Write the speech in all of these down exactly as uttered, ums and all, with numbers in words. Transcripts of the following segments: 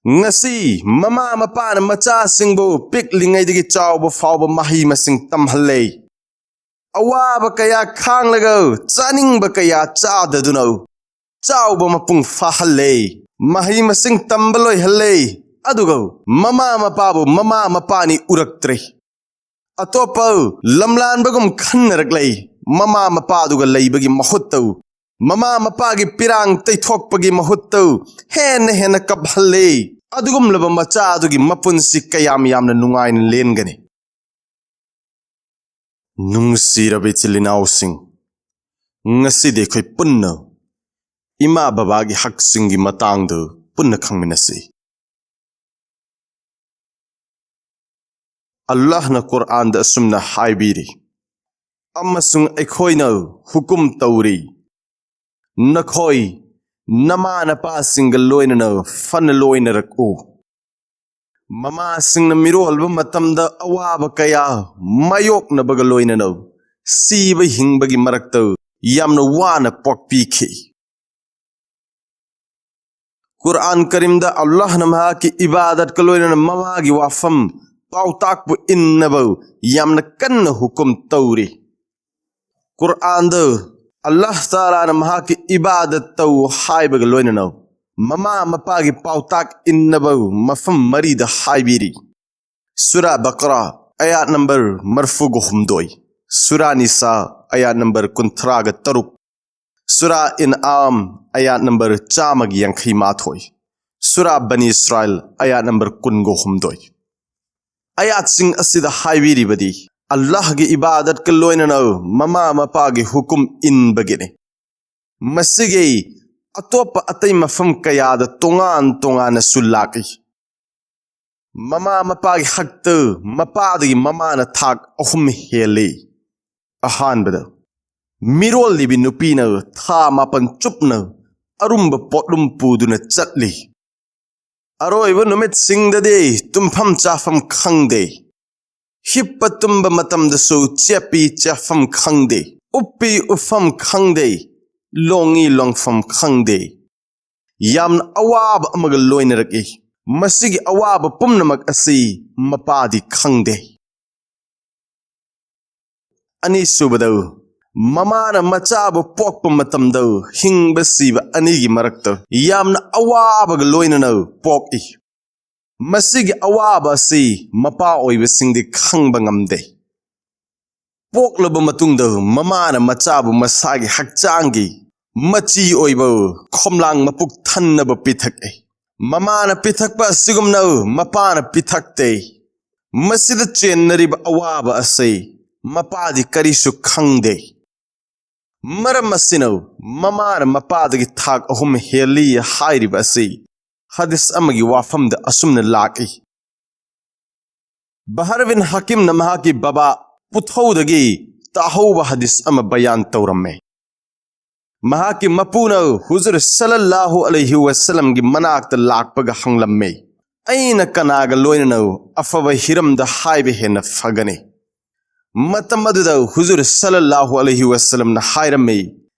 ꯉꯁꯤ ꯃꯃꯥ ꯃꯄꯥꯅ ꯃꯆꯥꯁꯤꯡꯕꯨ ꯄꯤꯛꯂꯤꯉꯩꯗꯒꯤ ꯆꯥꯎꯕ ꯐꯥꯎꯕ ꯃꯍꯩ ꯃꯁꯤꯡ ꯇꯝꯍꯜꯂꯦ꯫ ꯑꯋꯥꯕ ꯀꯌꯥ ꯈꯥꯡꯂꯒ, ꯆꯥꯅꯤꯡꯕ ꯀꯌꯥ ꯆꯥꯗꯗꯨꯅ, ꯆꯥꯎꯕ ꯃꯄꯨꯡ ꯐꯥꯍꯜꯂꯦ꯫ ꯃꯍꯩ ꯃꯁꯤꯡ ꯇꯝꯕ ꯂꯣꯏꯍꯜꯂꯦ꯫ ꯑꯗꯨꯒ ꯃꯃꯥ ꯃꯄꯥꯕꯨ ꯃꯃꯥ ꯃꯄꯥꯅꯤ ꯎꯔꯛꯇ꯭ꯔꯦ꯫ ꯑꯇꯣꯞꯄ ꯂꯝꯂꯥꯟꯕꯒꯨꯝ ꯈꯟꯅꯔꯛꯂꯦ꯫ ꯃꯃꯥ ꯃꯄꯥꯗꯨꯒ ꯂꯩꯕꯒꯤ ꯃꯍꯨꯠꯇ, ꯃꯃꯥ ꯃꯄꯥꯒꯤ ꯄꯤꯔꯥꯡ ꯇꯩꯊꯣꯛꯄꯒꯤ ꯃꯍꯨꯠꯇ, ꯍꯦꯟꯅ ꯍꯦꯟꯅ ꯀꯞꯍꯜꯂꯦ꯫ ꯑꯗꯨꯒꯨꯝꯂꯕ ꯃꯆꯥ ꯑꯗꯨꯒꯤ ꯃꯄꯨꯟꯁꯤ ꯀꯌꯥꯝ ꯌꯥꯝꯅ ꯅꯨꯡꯉꯥꯏꯅ ꯂꯦꯟꯒꯅꯤ? ꯅꯨꯡꯁꯤꯔꯕ ꯏꯆꯤꯜ ꯏꯅꯥꯎꯁꯤꯡ, ꯉꯁꯤꯗꯤ ꯑꯩꯈꯣꯏ ꯄꯨꯟꯅ ꯏꯃꯥ ꯕꯕꯥꯒꯤ ꯍꯛꯁꯤꯡꯒꯤ ꯃꯇꯥꯡꯗ ꯄꯨꯟꯅ ꯈꯪꯃꯤꯟꯅꯁꯤ꯫ ꯑꯜꯂꯥꯍꯅ ꯀꯨꯔꯑꯥꯟꯗ ꯑꯁꯨꯝꯅ ꯍꯥꯏꯕꯤꯔꯤ, "ꯑꯃꯁꯨꯡ ꯑꯩꯈꯣꯏꯅ ꯍꯨꯀꯨꯝ ꯇꯧꯔꯤ, ꯅꯈꯣꯏ ꯅꯃꯥ ꯅꯄꯥꯁꯤꯡꯒ ꯂꯣꯏꯅꯅ ꯐꯅ ꯂꯣꯏꯅꯔꯛꯎ꯫" ꯃꯃꯥꯁꯤꯡꯅ ꯃꯤꯔꯣꯜꯕ ꯃꯇꯝꯗ ꯑꯋꯥꯕ ꯀꯌꯥ ꯃꯥꯌꯣꯛꯅꯕꯒ ꯂꯣꯏꯅꯅ ꯁꯤꯕ ꯍꯤꯡꯕꯒꯤ ꯃꯔꯛꯇ ꯌꯥꯝꯅ ꯋꯥꯅ ꯄꯣꯛꯄꯤꯈꯤ꯫ ꯀꯨꯔꯑꯥꯟ ꯀꯔꯤꯝꯗ ꯑꯜꯂꯥꯍꯅ ꯃꯍꯥꯛꯀꯤ ꯏꯕꯥꯗꯠꯀ ꯂꯣꯏꯅꯅ ꯃꯃꯥꯒꯤ ꯋꯥꯐꯝ ꯄꯥꯎꯇꯥꯛꯄꯨ ꯏꯟꯅꯕ ꯌꯥꯝꯅ ꯀꯟꯅ ꯍꯨꯀꯨꯝ ꯇꯧꯔꯤ꯫ ꯀꯨꯔꯑꯥꯟꯗ ꯑꯜꯂꯥꯍ ꯇꯥꯂꯥꯅ ꯃꯍꯥꯛꯀꯤ ꯏꯕꯥꯗꯠ ꯇꯧ ꯍꯥꯏꯕꯒ ꯂꯣꯏꯅꯅ ꯃꯃꯥ ꯃꯄꯥꯒꯤ ꯄꯥꯎꯇꯥꯛ ꯏꯟꯅꯕ ꯃꯐꯝ ꯃꯔꯤꯗ ꯍꯥꯏꯕꯤꯔꯤ꯫ ꯁꯨꯔꯥ ꯕꯀꯔꯥ, ꯑꯌꯥꯠ ꯅꯝꯕꯔ ꯃꯔꯐꯨꯒ ꯍꯨꯝꯗꯣꯏ, ꯁꯨꯔꯥ ꯅꯤꯁꯥ, ꯑꯌꯥꯠ ꯅꯝꯕꯔ ꯀꯨꯟꯊ꯭ꯔꯥꯒ ꯇꯔꯨꯛ, ꯁꯨꯔꯥ ꯏꯟꯑꯥꯝ, ꯑꯌꯥꯠ ꯅꯝꯕꯔ ꯆꯥꯝꯃꯒ ꯌꯥꯡꯈꯩ ꯃꯥꯊꯣꯏ, ꯁꯨꯔꯥ ꯕꯅꯤ ꯏꯁꯔꯥꯏꯜ, ꯑꯌꯥꯠ ꯅꯝꯕꯔ ꯀꯨꯟꯒ ꯍꯨꯝꯗꯣꯏ꯫ ꯑꯌꯥꯠꯁꯤꯡ ꯑꯁꯤꯗ ꯍꯥꯏꯕꯤꯔꯤꯕꯗꯤ ꯑꯜꯂꯥꯍꯒꯤ ꯏꯕꯥꯗꯠꯀ ꯂꯣꯏꯅꯅ ꯃꯃꯥ ꯃꯄꯥꯒꯤ ꯍꯨꯀꯨꯝ ꯏꯟꯕꯒꯤꯅꯤ꯫ ꯃꯁꯤꯒꯤ ꯑꯇꯣꯞꯄ ꯑꯇꯩ ꯃꯐꯝ ꯀꯌꯥꯗ ꯇꯣꯉꯥꯟ ꯇꯣꯉꯥꯟꯅꯁꯨ ꯂꯥꯛꯏ꯫ ꯃꯃꯥ ꯃꯄꯥꯒꯤ ꯍꯛꯇ ꯃꯄꯥꯗꯒꯤ ꯃꯃꯥꯅ ꯊꯥꯛ ꯑꯍꯨꯝ ꯍꯦꯜꯂꯤ꯫ ꯑꯍꯥꯟꯕꯗ, ꯃꯤꯔꯣꯜꯂꯤꯕꯤ ꯅꯨꯄꯤꯅ ꯊꯥ ꯃꯥꯄꯟ ꯆꯨꯞꯅ ꯑꯔꯨꯝꯕ ꯄꯣꯠꯂꯨꯝ ꯄꯨꯗꯨꯅ ꯆꯠꯂꯤ꯫ ꯑꯔꯣꯏꯕ ꯅꯨꯃꯤꯠꯁꯤꯡꯗꯗꯤ ꯇꯨꯝꯐꯝ ꯆꯥꯐꯝ ꯈꯪꯗꯦ꯫ ꯍꯤꯞꯄ ꯇꯨꯝꯕ ꯃꯇꯝꯗꯁꯨ ꯆꯦꯞꯄꯤ ꯆꯦꯞꯐꯝ ꯈꯪꯗꯦ, ꯎꯞꯄꯤ ꯎꯞꯐꯝ ꯈꯪꯗꯦ, ꯂꯣꯡꯉꯤ ꯂꯣꯡꯐꯝ ꯈꯪꯗꯦ꯫ ꯌꯥꯝꯅ ꯑꯋꯥꯕ ꯑꯃꯒ ꯂꯣꯏꯅꯔꯛꯏ꯫ ꯃꯁꯤꯒꯤ ꯑꯋꯥꯕ ꯄꯨꯝꯅꯃꯛ ꯑꯁꯤ ꯃꯄꯥꯗꯤ ꯈꯪꯗꯦ꯫ ꯑꯅꯤꯁꯨꯕꯗ, ꯃꯃꯥꯅ ꯃꯆꯥꯕꯨ ꯄꯣꯛꯄ ꯃꯇꯝꯗ ꯍꯤꯡꯕ ꯁꯤꯕ ꯑꯅꯤꯒꯤ ꯃꯔꯛꯇ ꯌꯥꯝꯅ ꯑꯋꯥꯕꯒ ꯂꯣꯏꯅꯅ ꯄꯣꯛꯏ꯫ ꯃꯁꯤꯒꯤ ꯑꯋꯥꯕ ꯑꯁꯤ ꯃꯄꯥ ꯑꯣꯏꯕꯁꯤꯡꯗꯤ ꯈꯪꯕ ꯉꯝꯗꯦ꯫ ꯄꯣꯛꯂꯕ ꯃꯇꯨꯡꯗ ꯃꯃꯥꯅ ꯃꯆꯥꯕꯨ ꯃꯁꯥꯒꯤ ꯍꯛꯆꯥꯡꯒꯤ ꯃꯆꯤ ꯑꯣꯏꯕ ꯈꯣꯝꯂꯥꯡ ꯃꯄꯨꯛ ꯊꯟꯅꯕ ꯄꯤꯊꯛꯏ꯫ ꯃꯃꯥꯅ ꯄꯤꯊꯛꯄ ꯑꯁꯤꯒꯨꯝꯅ ꯃꯄꯥꯅ ꯄꯤꯊꯛꯇꯦ꯫ ꯃꯁꯤꯗ ꯆꯦꯟꯅꯔꯤꯕ ꯑꯋꯥꯕ ꯑꯁꯤ ꯃꯄꯥꯗꯤ ꯀꯔꯤꯁꯨ ꯈꯪꯗꯦ꯫ ꯃꯔꯝ ꯑꯁꯤꯅ ꯃꯃꯥꯅ ꯃꯄꯥꯗꯒꯤ ꯊꯥꯛ ꯑꯍꯨꯝ ꯍꯦꯜꯂꯤ ꯍꯥꯏꯔꯤꯕ ꯑꯁꯤ ꯍꯗꯤꯁ ꯑꯃꯒꯤ ꯋꯥꯐꯝꯗ ꯑꯁꯨꯝꯅ ꯂꯥꯛꯏ꯫ ꯕꯍꯔ ꯕꯤꯟ ꯍꯀꯤꯝꯅ ꯃꯍꯥꯛꯀꯤ ꯕꯕꯥ ꯄꯨꯊꯧꯗꯒꯤ ꯇꯥꯍꯧꯕ ꯍꯗꯤꯁ ꯑꯃ ꯕꯌꯥꯟ ꯇꯧꯔꯝꯃꯦ꯫ ꯃꯍꯥꯛꯀꯤ ꯃꯄꯨꯅ ꯍꯨꯖꯨꯔ ꯁꯜꯂꯜꯂꯥꯍꯨ ꯑꯂꯩꯍꯤ ꯋꯥꯁꯜꯂꯝꯒꯤ ꯃꯅꯥꯛꯇ ꯂꯥꯛꯄꯒ ꯍꯪꯂꯝꯃꯤ, "ꯑꯩꯅ ꯀꯅꯥꯒ ꯂꯣꯏꯅꯅ ꯑꯐꯕ ꯍꯤꯔꯝꯗ ꯍꯥꯏꯕ ꯍꯦꯟꯅ ꯐꯒꯅꯤ?" ꯃꯇꯝ ꯑꯗꯨꯗ ꯍꯨꯖꯨꯔ ꯁꯜꯂꯜꯂꯥꯍꯨ ꯑꯂꯩꯍꯤ ꯋꯥꯁꯜꯂꯝꯅ ꯍꯥꯏꯔꯝꯃꯤ,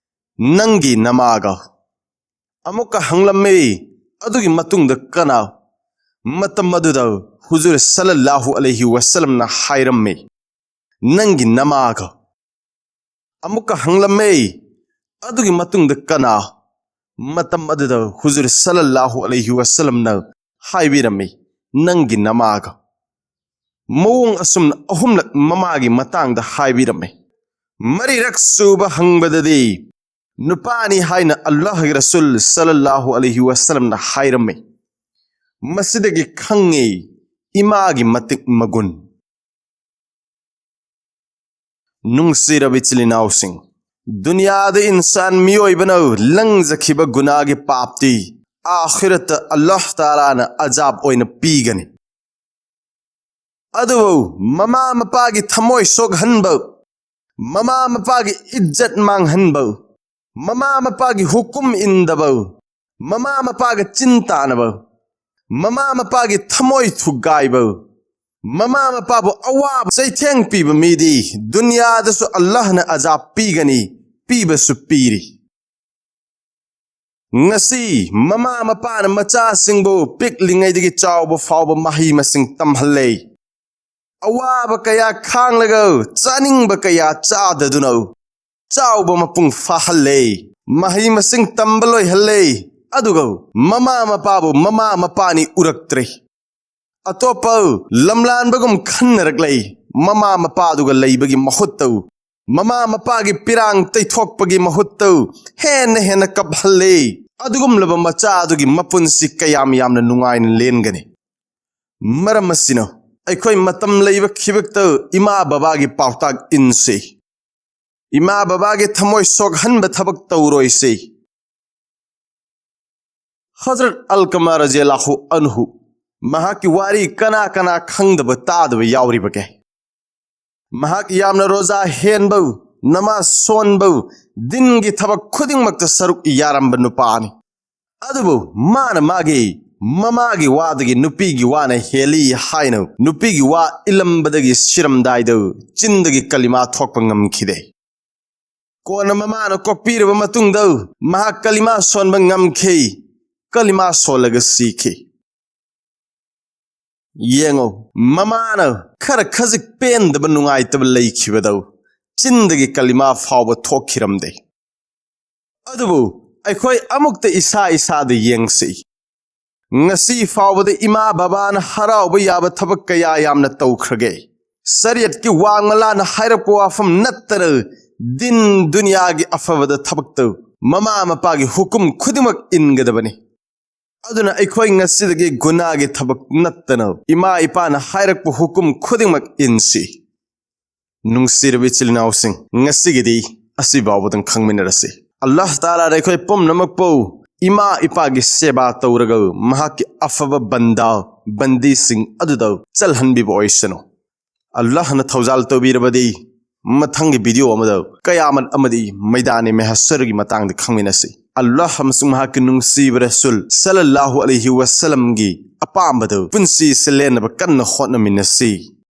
"ꯅꯪꯒꯤ ꯅꯃꯥꯒ"꯫ ꯑꯃꯨꯛꯀ ꯍꯪꯂꯝꯃꯤ, "ꯑꯗꯨꯒꯤ ꯃꯇꯨꯡꯗ ꯀꯅꯥ?" ꯃꯇꯝ ꯑꯗꯨꯗ ꯍꯨꯖꯨꯔ ꯁꯜꯂꯜꯂꯥꯍꯨ ꯑꯂꯩꯍꯤ ꯋꯥꯁꯜꯂꯝꯅ ꯍꯥꯏꯔꯝꯃꯤ, "ꯅꯪꯒꯤ ꯅꯃꯥꯒ"꯫ ꯑꯃꯨꯛꯀ ꯍꯪꯂꯝꯃꯤ, "ꯑꯗꯨꯒꯤ ꯃꯇꯨꯡꯗ ꯀꯅꯥ?" ꯃꯇꯝ ꯑꯗꯨꯗ ꯍꯨꯖꯨꯔ ꯁꯜꯂꯜꯂꯥꯍꯨ ꯑꯂꯩꯍꯤ ꯋꯥꯁꯜꯂꯝꯅ ꯍꯥꯏꯕꯤꯔꯝꯃꯤ, "ꯅꯪꯒꯤ ꯅꯃꯥꯒ"꯫ ꯃꯑꯣꯡ ꯑꯁꯨꯝꯅ ꯑꯍꯨꯝꯂꯛ ꯃꯃꯥꯒꯤ ꯃꯇꯥꯡꯗ ꯍꯥꯏꯕꯤꯔꯝꯃꯤ꯫ ꯃꯔꯤꯔꯛ ꯁꯨꯕ ꯍꯪꯕꯗꯗꯤ ꯅꯨꯄꯥꯅꯤ ꯍꯥꯏꯅ ꯑꯜꯂꯥꯍꯒꯤ ꯔꯁꯨꯜ ꯁꯜꯂꯜꯂꯥꯍꯨ ꯑꯂꯩꯍꯤ ꯋꯥꯁꯜꯂꯝꯅ ꯍꯥꯏꯔꯝꯃꯤ꯫ ꯃꯁꯤꯗꯒꯤ ꯈꯪꯉꯤ ꯏꯃꯥꯒꯤ ꯃꯇꯤꯛ ꯃꯒꯨꯟ꯫ ꯅꯨꯡꯁꯤꯔꯕ ꯏꯆꯤꯜ ꯏꯅꯥꯎꯁꯤꯡ, ꯗꯨꯅꯤꯌꯥꯗ ꯏꯟꯁꯥꯟ ꯃꯤꯑꯣꯏꯕꯅ ꯂꯪꯖꯈꯤꯕ ꯒꯨꯅꯥꯒꯤ ꯄꯥꯞꯇꯤ ꯑꯥꯈꯤꯔꯠꯇ ꯑꯜꯂꯥꯍ ꯇꯥꯂꯥꯅ ꯑꯖꯥꯕ ꯑꯣꯏꯅ ꯄꯤꯒꯅꯤ꯫ ꯑꯗꯨꯕꯨ ꯃꯃꯥ ꯃꯄꯥꯒꯤ ꯊꯃꯣꯏ ꯁꯣꯛꯍꯟꯕ, ꯃꯃꯥ ꯃꯄꯥꯒꯤ ꯏꯖꯠ ꯃꯥꯡꯍꯟꯕ, ꯃꯃꯥ ꯃꯄꯥꯒꯤ ꯍꯨꯀꯨꯝ ꯏꯟꯗꯕ, ꯃꯃꯥ ꯃꯄꯥꯒ ꯆꯤꯟ ꯇꯥꯅꯕ, ꯃꯃꯥ ꯃꯄꯥꯒꯤ ꯊꯃꯣꯏ ꯊꯨꯒꯥꯏꯕ, ꯃꯃꯥ ꯃꯄꯥꯕꯨ ꯑꯋꯥꯕ ꯆꯩꯊꯦꯡ ꯄꯤꯕ ꯃꯤꯗꯤ ꯗꯨꯅꯤꯌꯥꯗꯁꯨ ꯑꯜꯂꯥꯍꯅ ꯑꯖꯥꯕ ꯄꯤꯒꯅꯤ, ꯄꯤꯕꯁꯨ ꯄꯤꯔꯤ꯫ ꯉꯁꯤ ꯃꯃꯥ ꯃꯄꯥꯅ ꯃꯆꯥꯁꯤꯡꯕꯨ ꯄꯤꯛꯂꯤꯉꯩꯗꯒꯤ ꯆꯥꯎꯕ ꯐꯥꯎꯕ ꯃꯍꯩ ꯃꯁꯤꯡ ꯇꯝꯍꯜꯂꯦ꯫ ꯑꯋꯥꯕ ꯀꯌꯥ ꯈꯥꯡꯂꯒ, ꯆꯥꯅꯤꯡꯕ ꯀꯌꯥ ꯆꯥꯗꯗꯨꯅ, ꯆꯥꯎꯕ ꯃꯄꯨꯡ ꯐꯥꯍꯜꯂꯦ꯫ ꯃꯍꯩ ꯃꯁꯤꯡ ꯇꯝꯕ ꯂꯣꯏꯍꯜꯂꯦ꯫ ꯑꯗꯨꯒ ꯃꯃꯥ ꯃꯄꯥꯕꯨ ꯃꯃꯥ ꯃꯄꯥꯅꯤ ꯎꯔꯛꯇ꯭ꯔꯦ꯫ ꯑꯇꯣꯞꯄ ꯂꯝꯂꯥꯟꯕꯒꯨꯝ ꯈꯟꯅꯔꯛꯂꯦ꯫ ꯃꯃꯥ ꯃꯄꯥꯗꯨꯒ ꯂꯩꯕꯒꯤ ꯃꯍꯨꯠꯇ, ꯃꯃꯥ ꯃꯄꯥꯒꯤ ꯄꯤꯔꯥꯡ ꯇꯩꯊꯣꯛꯄꯒꯤ ꯃꯍꯨꯠꯇ, ꯍꯦꯟꯅ ꯍꯦꯟꯅ ꯀꯞꯍꯜꯂꯦ꯫ ꯑꯗꯨꯒꯨꯝꯂꯕ ꯃꯆꯥ ꯑꯗꯨꯒꯤ ꯃꯄꯨꯟꯁꯤ ꯀꯌꯥꯝ ꯌꯥꯝꯅ ꯅꯨꯡꯉꯥꯏꯅ ꯂꯦꯟꯒꯅꯤ? ꯃꯔꯝ ꯑꯁꯤꯅ, ꯑꯩꯈꯣꯏ ꯃꯇꯝ ꯂꯩꯕ ꯈꯤꯕꯛꯇ ꯏꯃꯥ ꯕꯕꯥꯒꯤ ꯄꯥꯎꯇꯥꯛ ꯏꯟꯁꯤ꯫ ꯏꯃꯥ ꯕꯕꯥꯒꯤ ꯊꯃꯣꯏ ꯁꯣꯛꯍꯟꯕ ꯊꯕꯛ ꯇꯧꯔꯣꯏꯁꯤ꯫ ꯍꯖꯔꯠ ꯑꯜꯀꯃꯥ ꯔꯖꯤꯌꯜꯂꯥꯍꯨ ꯑꯟꯍꯨ, ꯃꯍꯥꯛꯀꯤ ꯋꯥꯔꯤ ꯀꯅꯥ ꯀꯅꯥ ꯈꯪꯗꯕ ꯇꯥꯗꯕ ꯌꯥꯎꯔꯤꯕꯒꯦ? ꯃꯍꯥꯛ ꯌꯥꯝꯅ ꯔꯣꯖꯥ ꯍꯦꯟꯕ, ꯅꯃꯥꯖ ꯁꯣꯟꯕ, ꯗꯤꯟꯒꯤ ꯊꯕꯛ ꯈꯨꯗꯤꯡꯃꯛꯇ ꯁꯔꯨꯛ ꯌꯥꯔꯝꯕ ꯅꯨꯄꯥꯅꯤ꯫ ꯑꯗꯨꯕꯨ ꯃꯥꯅ ꯃꯥꯒꯤ ꯃꯃꯥꯒꯤ ꯋꯥꯗꯒꯤ ꯅꯨꯄꯤꯒꯤ ꯋꯥꯅ ꯍꯦꯜꯂꯤ ꯍꯥꯏꯅ ꯅꯨꯄꯤꯒꯤ ꯋꯥ ꯏꯜꯂꯝꯕꯗꯒꯤ ꯁꯤꯔꯝꯗꯥꯏꯗ ꯆꯤꯟꯗꯒꯤ ꯀꯂꯤꯃꯥ ꯊꯣꯛꯄ ꯉꯝꯈꯤꯗꯦ꯫ ꯀꯣꯟꯅ ꯃꯃꯥꯅ ꯀꯣꯛꯄꯤꯔꯕ ꯃꯇꯨꯡꯗ ꯃꯍꯥꯛ ꯀꯂꯤꯃꯥ ꯁꯣꯟꯕ ꯉꯝꯈꯤ꯫ ꯀꯂꯤꯃꯥ ꯁꯣꯜꯂꯒ ꯁꯤꯈꯤ꯫ ꯌꯦꯡꯉꯨ, ꯃꯃꯥꯅ ꯈꯔ ꯈꯖꯤꯛ ꯄꯦꯟꯗꯕ, ꯅꯨꯡꯉꯥꯏꯇꯕ ꯂꯩꯈꯤꯕꯗꯨ ꯆꯤꯟꯗꯒꯤ ꯀꯂꯤꯃꯥ ꯐꯥꯎꯕ ꯊꯣꯛꯈꯤꯔꯝꯗꯦ꯫ ꯑꯗꯨꯕꯨ ꯑꯩꯈꯣꯏ ꯑꯃꯨꯛꯇ ꯏꯁꯥ ꯏꯁꯥꯗ ꯌꯦꯡꯁꯤ꯫ ꯉꯁꯤ ꯐꯥꯎꯕꯗ ꯏꯃꯥ ꯕꯕꯥꯅ ꯍꯔꯥꯎꯕ ꯌꯥꯕ ꯊꯕꯛ ꯀꯌꯥ ꯌꯥꯝꯅ ꯇꯧꯈ꯭ꯔꯒꯦ? ꯁꯔꯤꯌꯠꯀꯤ ꯋꯥꯡꯃ ꯂꯥꯟꯅ ꯍꯥꯏꯔꯛꯄ ꯋꯥꯐꯝ ꯅꯠꯇꯅ ꯗꯤꯟ ꯗꯨꯅꯤꯌꯥꯒꯤ ꯑꯐꯕꯗ ꯊꯕꯛ ꯇꯧ꯫ ꯃꯃꯥ ꯃꯄꯥꯒꯤ ꯍꯨꯀꯨꯝ ꯈꯨꯗꯤꯡꯃꯛ ꯏꯟꯒꯗꯕꯅꯤ꯫ ꯑꯗꯨꯅ ꯑꯩꯈꯣꯏ ꯉꯁꯤꯗꯒꯤ ꯒꯨꯅꯥꯒꯤ ꯊꯕꯛ ꯅꯠꯇꯅ ꯏꯃꯥ ꯏꯄꯥꯅ ꯍꯥꯏꯔꯛꯄ ꯍꯨꯀꯨꯝ ꯈꯨꯗꯤꯡꯃꯛ ꯏꯟꯁꯤ꯫ ꯅꯨꯡꯁꯤꯔꯕ ꯏꯆꯤꯜ ꯏꯅꯥꯎꯁꯤꯡ, ꯉꯁꯤꯒꯤꯗꯤ ꯑꯁꯤ ꯐꯥꯎꯕꯗꯪ ꯈꯪꯃꯤꯟꯅꯔꯁꯤ꯫ ꯑꯜꯂꯥꯍ ꯇꯥꯂꯥꯅ ꯑꯩꯈꯣꯏ ꯄꯨꯝꯅꯃꯛꯄꯨ ꯏꯃꯥ ꯏꯄꯥꯒꯤ ꯁꯦꯕꯥ ꯇꯧꯔꯒ ꯃꯍꯥꯛꯀꯤ ꯑꯐꯕ ꯕꯟꯗꯥ, ꯕꯟꯗꯤꯁꯤꯡ ꯑꯗꯨꯗ ꯆꯜꯍꯟꯕꯤꯕ ꯑꯣꯏꯁꯅꯨ꯫ ꯑꯜꯂꯥꯍꯅ ꯊꯧꯖꯥꯜ ꯇꯧꯕꯤꯔꯕꯗꯤ ꯃꯊꯪꯒꯤ ꯚꯤꯗꯤꯑꯣ ꯑꯃꯗ ꯀꯌꯥꯃꯠ ꯑꯃꯗꯤ ꯃꯩꯗꯥꯅꯤ ꯃꯦꯍꯁꯔꯒꯤ ꯃꯇꯥꯡꯗ ꯈꯪꯃꯤꯟꯅꯁꯤ꯫ ꯑꯜꯂꯥꯍ ꯑꯃꯁꯨꯡ ꯃꯍꯥꯛꯀꯤ ꯅꯨꯡꯁꯤꯕ ꯔꯁꯨꯜ ꯁꯜꯂꯜꯂꯥꯍꯨ ꯑꯂꯩꯍꯤ ꯋꯁꯜꯂꯝꯒꯤ ꯑꯄꯥꯝꯕꯗ ꯄꯨꯟꯁꯤꯁꯦ ꯂꯦꯟꯅꯕ ꯀꯟꯅ ꯍꯣꯠꯅꯃꯤꯟꯅꯁꯤ꯫